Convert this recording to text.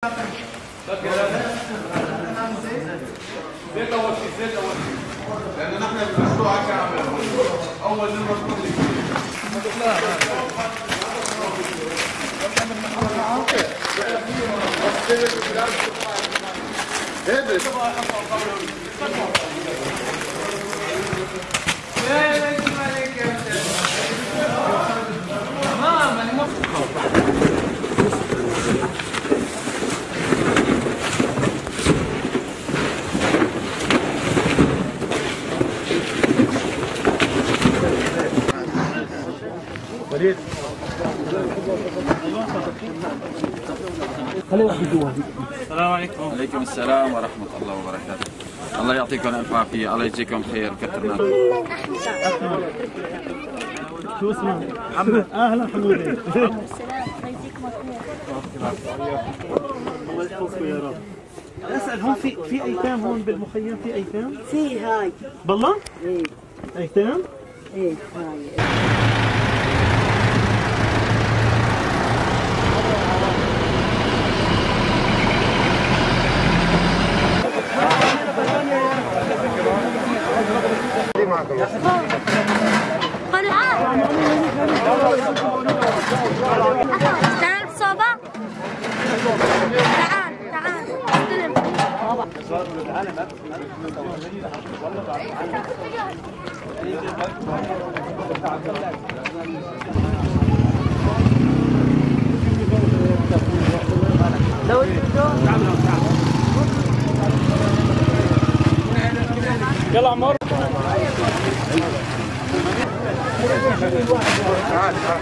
زيت اول شيء، زيت اول شيء، لانه نحن بالمشروع هيك عم اول نمره كل. السلام عليكم. عليكم السلام ورحمة الله وبركاته. الله يعطيكم ألف عافية، الله يجزيكم خير كثرنا. شو اسمه؟ محمد. أهلا حمودي. السلام، الله يجزيكم الخير. الله يحفظكم يا رب. أسأل هون في أيتام هون بالمخيم، في أيتام؟ في هاي. بالله؟ إيه. أيتام؟ إيه هاي. تعال بصوبة، تعال تعال استلم. يلا عمار. تعال تعال.